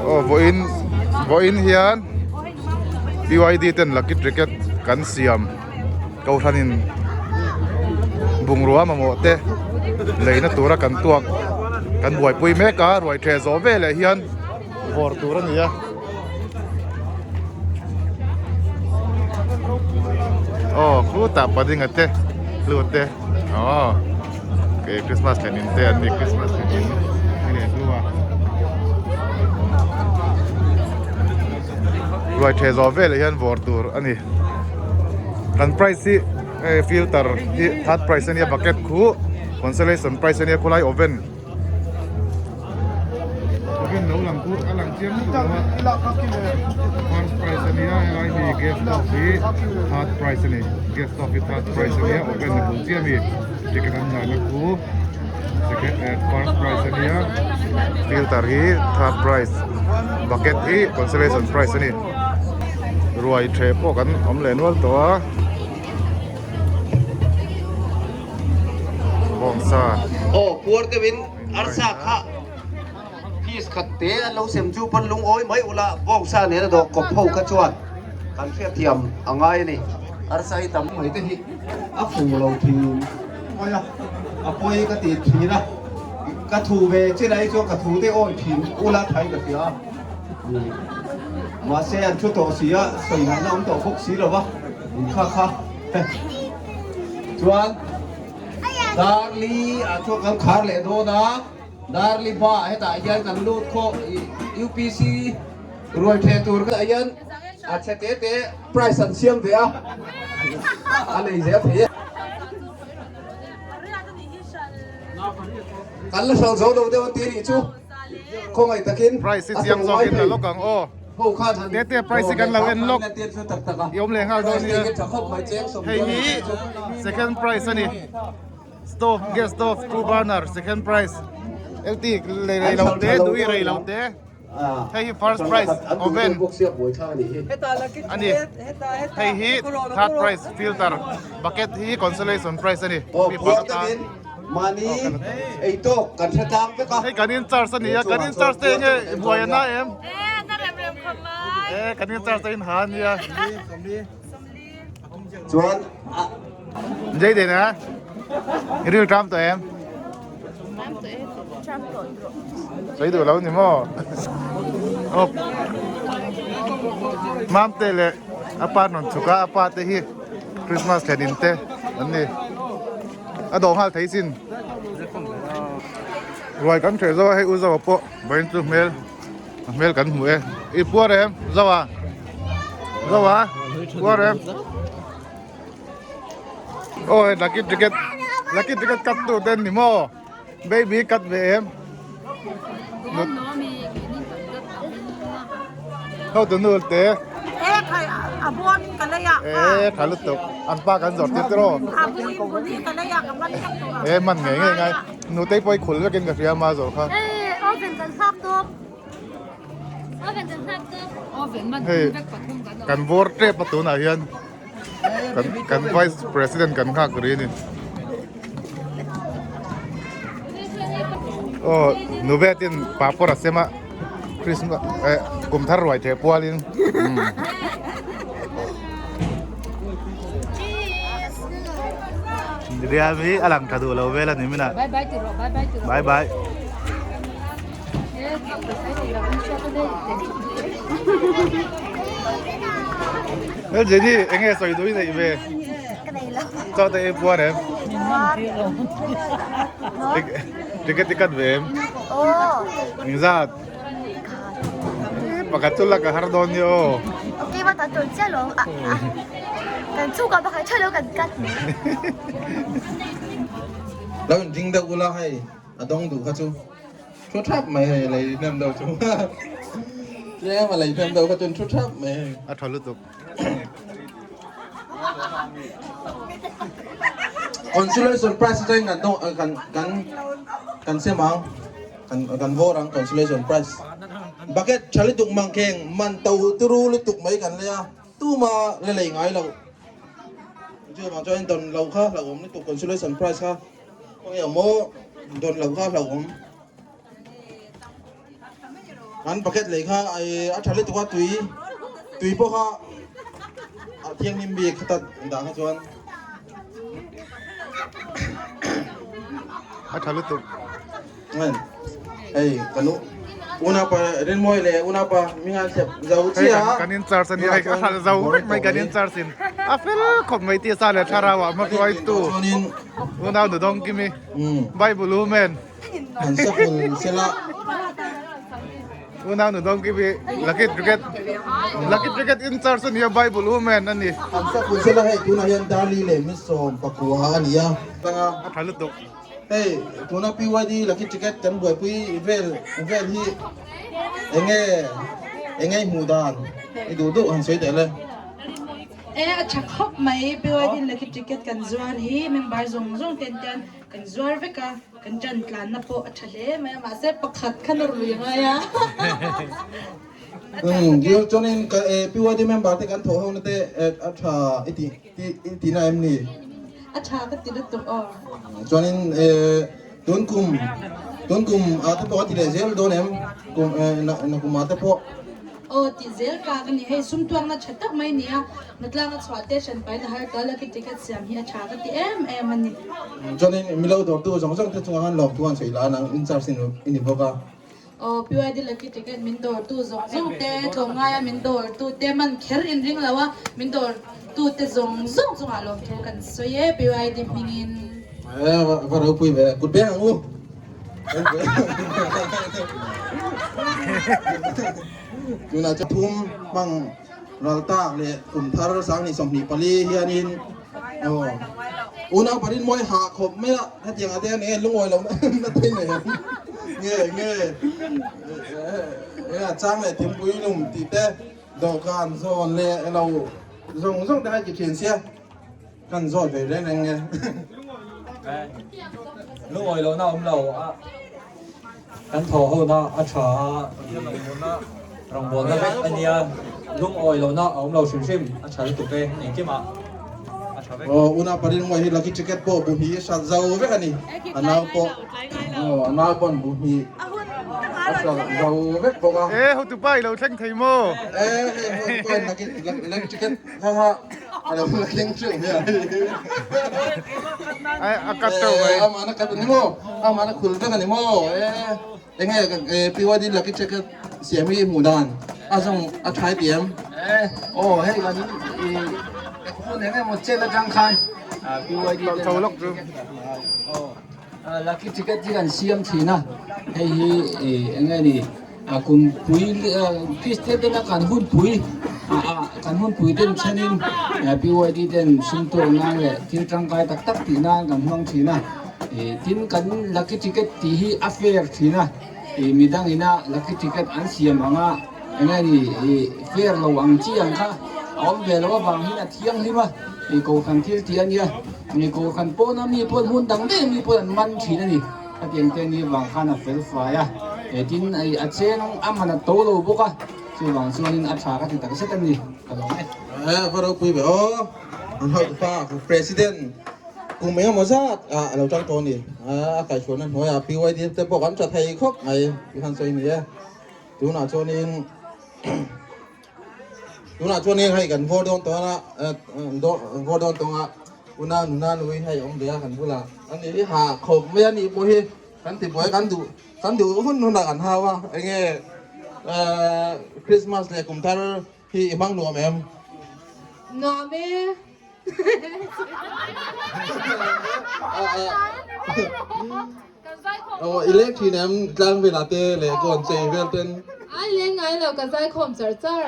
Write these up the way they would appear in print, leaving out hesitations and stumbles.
Aw vawiin vawiin hian PYD ten lucky ticket kan siam kohhranin bungrua mamawh te leina tura kan tuak kan buaipui mek a ruai ṭheh zawh veleh hian vawr tur a ni a. Aw khutah padding a te hlu te aw Christmas thlen in te an ni Christmas thlen in a leh hlu a ruai the zawh velah hian vawr tur a ni kan price hi hei filter hi third price a nia bucket khu consolation price a nia khawlai oven. Oven lo lang chu a lang chiang lutuk lo a first price a nia helai hi gas stove hi third price a ni gas stove hi third price a nia oven a bul chiah a mi ticket an dahna khu second eh first price a nia filter hi third price bucket hi consolation price a ni ruai thleh pawh kan awm leh nual tawh a. Bawngsa. Aw puar deuhin arsa kha piece khat te an lo sem chu pawn lungawi mai ula bawngsa nena dawh kawp ho kha chuan kan hriatthiam a ngai a ni. Arsa hi tam mai te hi a fu lo thin mai a, a pawi ka ti thin a, ka thu ve chin ai chuan ka thu te awi thin ula thai ka hria a, mahse an thu tawh si a, sawi ngaihna awm tawh bawk si lo va, kha kha. Chuan Darli ah chuan kan khar leh dawn a, Darli hma ah hetah hian kan lut khawh UPC ruai theh tur kha hian a chhe te te price an siam ve a, a nei zel thei e. Kan la hralh zo lo deuh an ti nih chu khawngaih takin Price hi chiang zawkin la lawk ang aw. Tete price hi kan lo en lawk i awm leh nghal dawn nia hei hi second price a ni stove gas stove two burner second price LT lei rei lo te tui rei lo te hei hi first price oven a ni hei hi third price filter bucket hi consolation price a ni mi pakhat Mahni ei tawk kan hre tlang vek a. Hei kan in charge a ni a, kan in charge te enge buai a na em? E na rem rem khawp mai. E kan in charge te in ha a nia. Chuan a. Jai den a, i ril tram tawh em? Tram tawh e, tram tawh tawh. Sawi duh lo ni maw? Awp. Mamte leh a pa rawn chhuk a, a pa te hi Christmas thlen in te an ni. A dawh nghal thei sin. Ruai kan hreh zo a hei u Zoa pawh vawiin chu hmel a hmel kan hmu e. I puar em Zoa? Zoa puar em? Aw hei lucky ticket lucky ticket cut tu ten ni maw? Baby cut ve em? Ho tu nu te. E khai a buan ka lei a. E tha lutuk. An pa kan zawrh tir tiraw. A bu in bu ni ka lei a ka man tak tur. E man ngei ngei ngai. Nu tei pawh i khul vekin ka hria ma zawrh kha. E oven kan thlak tawp. Oven kan thlak tawp. Oven man Hei vek pathum kan awm. kan vawr tep a tunah hian. Kan kan vice president kan nghak ri a ni. Aw nu vetin papawr a sem a Christmas eh kum thar ruai theh pualin umm. Rial hi a lang tha duh lo vel a ni min a. Bye bye ti rawh bye bye ti rawh. Bye bye. Hel Jenny enge sawi duh i neih ve? Chaw te ei puar em? Ticket i cut ve em? Engzat? Pakhat chu lak a har dawn nia aw. Lo in ding deuh ula hei a dawng duh kha chu. Thu thap mai hei lei hnem deuh chu tlem a lei hnem deuh kha chuan thu thap mai hei. A tha lutuk. Consolation prize chuan kan dawng kan kan kan sem ang kan kan vawr ang consolation prize bucket tha lutuk mangkheng man to turu lutuk mai kan lei a tuma la lei ngai lo chuvang chuan dawn lo kha hlauhawm lutuk consolation prize kha. Khawnge awm aw, dawn loh kha hlauhawm. Kan bucket lei kha a tha lutuk a tui tui pawh kha a thianghlim bik kha ta dah kha chuan. A tha lutuk. Hei kan unaupa Rinmawi leh unaupa Mingan thlep zo chiah a. Kan in charge a nia hei a hralh zo vek mai kan in charge in a fel khawp mai tih sa leh thlarau ah hmahruaitu unau nu dawng kimi Bible woman. Han sahul sela. Unau nu dawng kimi lucky ticket lucky ticket in charge a nia Bible woman a ni. Han sahul sela hei tunah hian Darli leh Misawm pakua a ni a. A tha lutuk. Hei tuna PYD lucky ticket kan buaipui vel vel hi enge enge i hmuh dan i duh duh han sawi teh le. E a tha khawp mai PYD lucky ticket kan zuar hi member zawng zawng ten ten kan zuar vek a kan tan tlanna pawh a tha hle mai a mahse pakhat kha nawr lui a ngai a. Umm chuanin PYD member te kan thawh ho na te a tha i tih I ti na em ni? A tha ka ti lutuk aw. Chuanin tun kum tun kum ah te pawh a ti leh zel dawn em? Kum na kum ah te pawh. Aw ti zel ka ka ni hei sumtuakna tha tak mai nia Natlanga chhuah te hran paina har ta lucky ticket siam hi a tha ka ti em em a ni. Chuanin milo dawrtu zawng zawng te chungah khan lawmthu an sawi la nang in charge i ni bawk a. Aw PYD Lucky Ticket min dawr tu zawng zawng te, tlawmngaia min dawr tu te man kher in ring lo a, min dawr tu te zawng zawng chungah lawmthu kan sawi e PYD hmingin. E va ropui ve, kut beng ang u. Tunah chuan thum hmang ral tak leh kum thar 2024 hianin aw unau parin mawi hah khawp mai a hetiang ah te hian enge lungawi lo na thei nei ang nge nge a chang leh thingpui lum tih te dawhkan zawn leh elo zawng zawng te kha ti thin sia kan zawt ve reng reng nge. Lungawi lohna awm lo a kan thaw hona a tha a rawngbawlna vek a nia lungawi lohna a awm lo hrim hrim a tha lutuk e engkimah a tha vek. Aw una parin ngawi hi lucky ticket pawh bu hnih hrat zo vek a ni a nau pawh aw a nau pawn bu hnih a hrat zo vek bawk a. E hotupa i lo thleng thei maw? E hei hotupa in lucky lucky ticket kha kha a lo la thleng teuh mai a. Ai a cut teuh mai. Amahna cut a ni maw? Amahna khul vek a ni maw? E enge PYD lucky ticket siam hi hmuh dan a zawng a tha ti em? E aw hei kan i hun eng emaw chen atang khan PYD ten Chho lawk chu. Aw lucky ticket hi kan siam thin a hei hi enge ni A kumpui Kristian tena kan hunpui kan hunpui ten thenin PYD ten sum tawk nan leh thil tangkai tak tak tih nan kan hmang thin a, tin kan lucky ticket tih hi a fair thin a, midang ina lucky ticket an siam ang a enge ni fair lo ang chi ang kha a awm ve loh avang hian a thianghlim a, kohhran thil tih a nia, kohhran pawna mi pawn hmun dang daih mi pawn an man thin a ni. Hetiang te ni vang khan a fel fai a, tin a cheng a man a to lo bawk a, chuvang chuanin a tha ka ti tak zet a ni, ka lawm e. Eh, va ropui ve aw, an hauh pa President kum engemaw zat ah a lo tang tawh a ni, a kaihhruaina hnuaiah PYD te pawh kan tha thei khawp mai tih khan sawi a ni e, tunah chuanin Tunah chuan heng hei kan vawr dawn tawng a, vawr dawn tawng a, una nuna nui hei awm ve a kan bulah a ni hi ha khawp mai a nih pawh hi kan ti buai kan duh kan duh hun hunah kan hau a enge Christmas leh kum thar hi i hmang nuam em? Nuam e. Aw i leng thin em tlang velah te leh kawn chei vel ten. Ai leng ngai lo ka zaikhawm char char.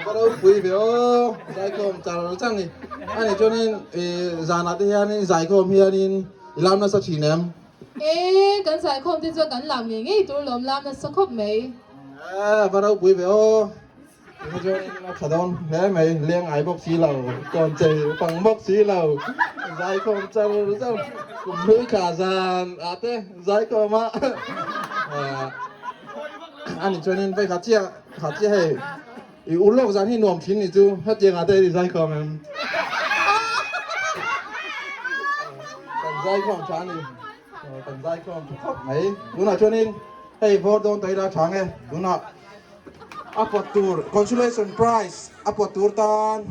Ka ropui ve aw zaikhawm char char ni. Ani chuanin i zanah te hianin zaikhawm hianin i lam nasa thin em? E kan zaikhawm te chuan kan lam ngei ngei tur lawm lam nasa khawp mai. E va ropui ve aw. Tuna chuan a tha dawn hle mai, leng ai bawk si lo, tawn chei pang bawk si lo, zaikhawm char char, kum hlui thla zan ah te zaikhawm a a ni chuanin vai kha chiah kha chiah hei i ur lawk zan hi nuam thin ni chu hetiang ah te i zaikhawm em kan zaikhawm tha a ni kan zaikhawm tha khawp mai tunah chuanin. Hei vawr dawn ta ila tha nge tunah a pawt tur consolation prize a pawt tur tan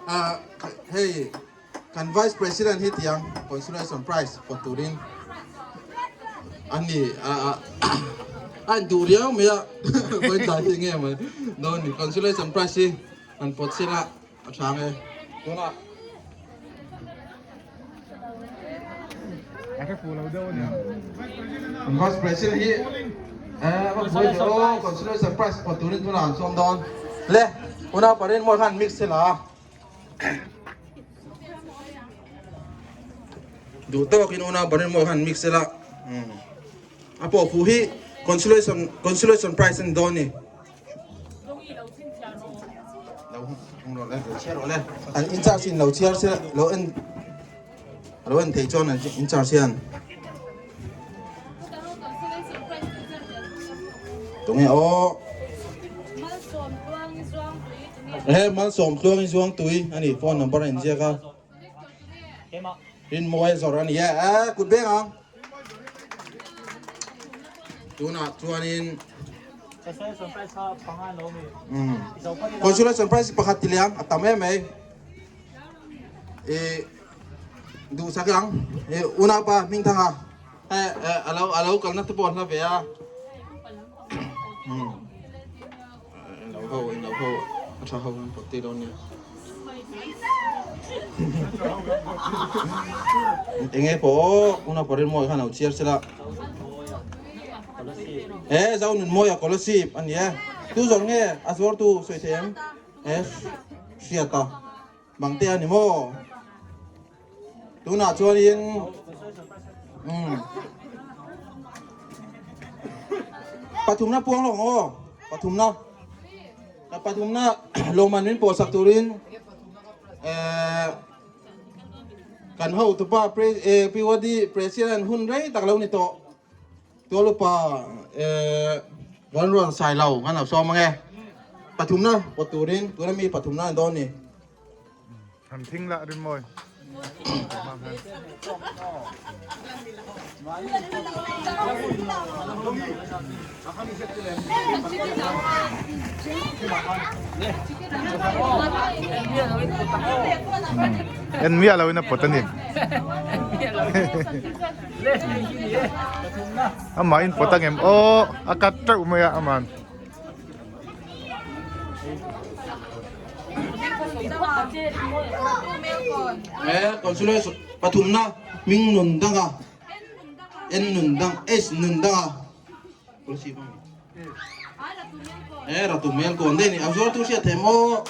ah hei kan vice president hi tiang consolation prize pawt turin a ni a a induh riau mai a vawi tlai hi nge mai dawn ni consolation prize hi an pawt sela A tha nge tunah. A hre fuh lo deuh a nia. An vice president hi eh va buai ve aw consolation prize pawt turin tunah an sawm dawn. Le unau parin mawi khan mix sela a. Duh tawkin unau parin mawi khan mix sela. A pawh fuh hi consolation consolation prize a ni dawn ni. An in charge in lo chhiar se lo en lo en thei chuan an in charge hian tunge aw he malsawm tluang i zuang tui ani phone number a inziak a rinmawi zawrh ani e eh kut beng ang tunah chuanin Consolation prize pakhat ti liang a tam em mai e duhsak ang e unaupa hmingthanga e alo alo kalna te pawh hla ve a lo ho in lo ho a tha ho an pawt ti dawn nia enge pawh unaupa rinmawi khan lo chhiar sela He zo nun mawi a scholarship a ni e. Tu zawr nge a zuar tu sawi thei em? He hriat a bang te a ni maw? Tunah chuanin umm pathumna puang lawk ang aw pathumna pathumna lawmman min pawhsak turin eh Kan hotupa PYD President hun rei tak lo ni tawh. Tualupa Vanruan Sailo kan lo sawm ange. Pathumna pawt turin tuna mi pathumna an dawn ni. Han thing lah rin mawi. En miah lo in a pawt a ni. Amah in pawt angem aw a cut teuh mai a aman. Consolation pathumna hming nun danga en nun dang h nun danga e ratu mel kawn dei ni a zuar tu hriat thei maw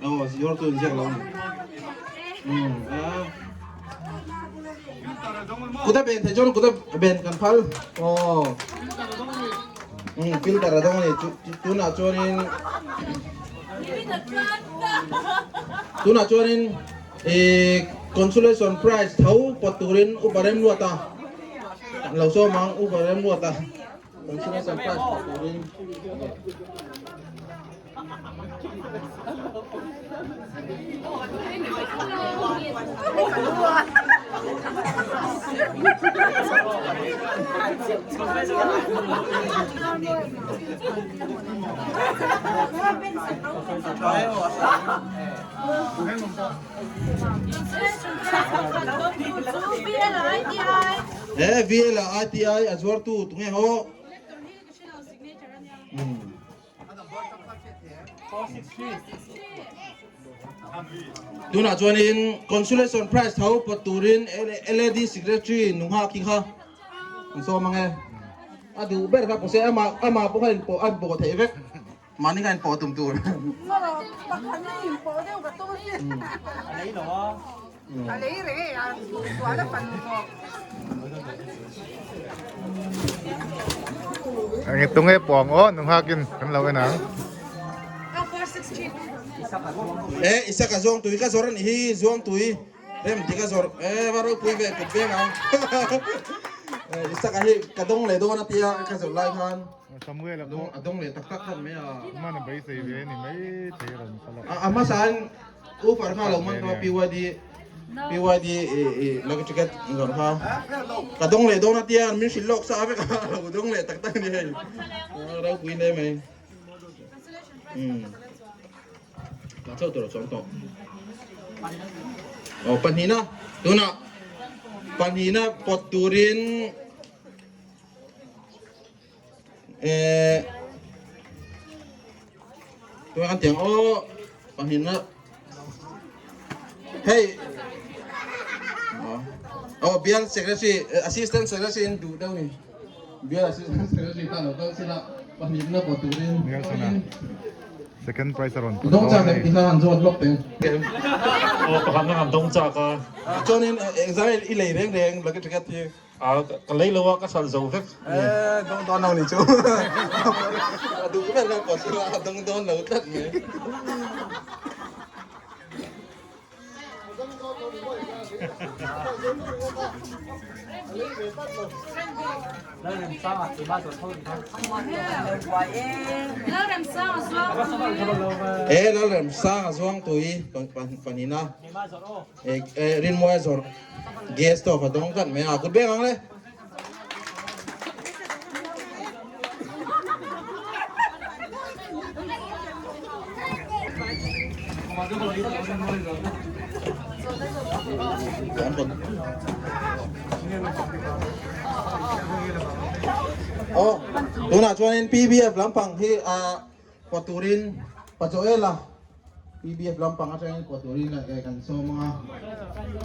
aw zuar tu inziak lo ni kuta ben thei chuan kuta ben kan phal aw filter a dawng a ni tunah chuanin tunah chuanin Ih consolation prize tho pawt turin Upa Remruata an lo sawm ang Upa Remruata consolation prize pawt turin. He VLITI a zuartu tunge ho? Tunah chuanin consolation prize tho pawt turin LAD secretary nungha khi kha an sawm ange. A duh ber kha pawh se amah amah pawh kha inpawh a inpawh theih vek. Mahni kha inpawh tum tur. Ang tunge puang aw nung hakin kan lo en ang. Eh isaka zuang tui ka zawr ani hi zuang tui rem ti ka zawr eh va ropui ve kut veng ang. Isaka hi ka dawng leh dawn a tia ka zawrh lai khan. Samuel a pawh a dawng leh tak tak khan mai a. Hman a beisei ve a ni mai thei rawn kal a. A hmasa in U Farha lo man kha PYD. PYD i lucky ticket zawrh kha ka dawng leh dawn a tia min hrilh lawk sa vek a lo dawng leh tak tak a ni hei ropui hle mai umm ka chauh tur a chuang tawh aw pahnihna tunah pahnihna pawt turin Eh, tôi ăn tiếng ô, còn hiện nữa. Hey, oh, bial secretary, assistant secretary in du đâu ni? Bial assistant secretary ta lo kal sila pahnih na ko turin. Second prize a rawn Dong chak leh tihna han zawt lawk teng. Aw pakhat na kan dong chak a. Chuanin exam i lei reng reng lucky ticket hi. A ka lei lo a ka hralh zo vek. Eh dawng dawn lo ni chu. A duh ber kha pawh chu a dawng dawn lo tlat mai. Eh Lalremsanga zuang tui pahnihna. Eh Rinmuaia zawrh gas stove a dawng tlat mai a kut beng ang le. Oh, tunah chuanin PBF lampang hi a Kaw turin Pa Joel-a PBF lampang atangin kaw turin kan sawm ang a.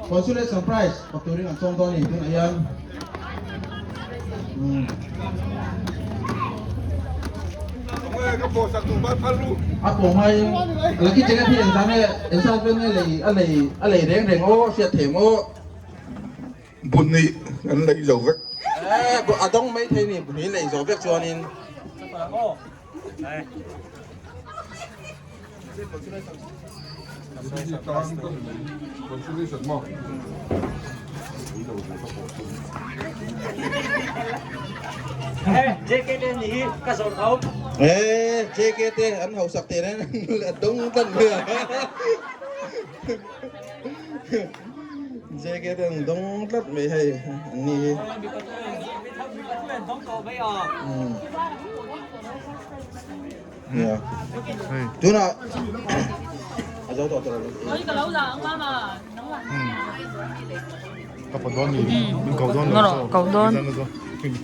Consolation prize kaw turin an sawm dawn a ni tunah hian. A pawh hmain Lucky Jacket hi engzah nge engzat vel nge lei a lei a lei reng reng aw hriat theih ang aw. Bunny an lei zo vek. Eh a dawng mai thei ni bunny lei zo vek chuanin. Eh, JK te an hausak te nen a dawng tlat mai a. JK te an dawng tlat mai hei an ni hi. Yeah. Tuna a zo tawh tawh lo. Ka pawh dawn ni. Min ko dawn lo. Ko dawn.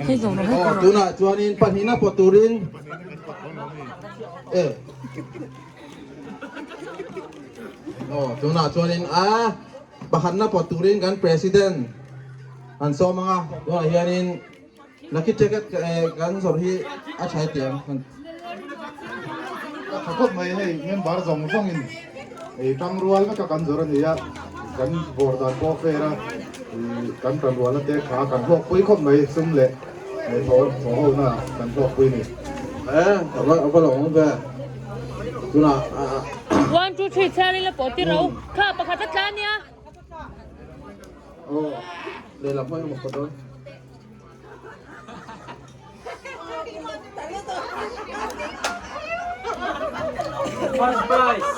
Hei zo hei Oh, tuna chuanin pahnihna pawh turin eh Oh, tunah chuanin a pakhatna pawh turin kan president an sawm ang a tunah hianin Lucky ticket kan zawrh hi a tha e tiang. A tha khawp mai hei member zawng zawngin ei tangrual veka kan zawrh a ni a, kan bawr dan pawh fair a, kan tanrualna te kha kan hlawkpui khawp mai sum leh thaw ho na kan hlawkpui a ni. Eh, a va a va lo awm ve. Tunah a. One two three chhiar ila pawh ti ro. Kha pakhat a tla nia. Aw, lehlam hawi emaw ka dawn. First prize.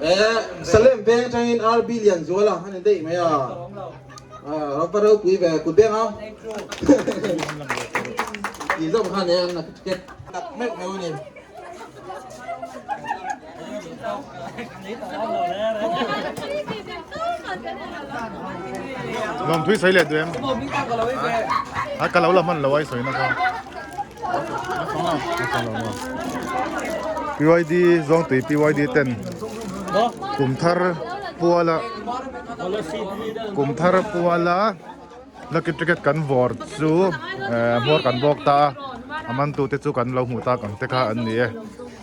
Eh, Salem veng atangin RB Lianzuala a ni daih mai a. Rapa ropui ve kut beng a. Ti zawk khan e an ticket tak meuh meuh a ni. Lawm thui sawi leh duh em? A ka lo la hman lo a i sawi na kha. PYD Zawngtui PYD ten kum thar puala kum thar puala lucky ticket kan vawr chu eh hmawr kan bawk ta a a man tu te chu kan lo hmuh tak ang te kha an ni e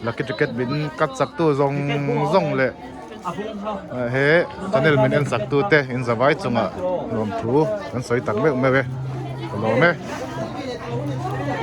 lucky ticket min cut sak tu zawng zawng leh he channel min en sak tu te in zavai chungah nuam thu kan sawi tak meuh meuh e ka lawm e.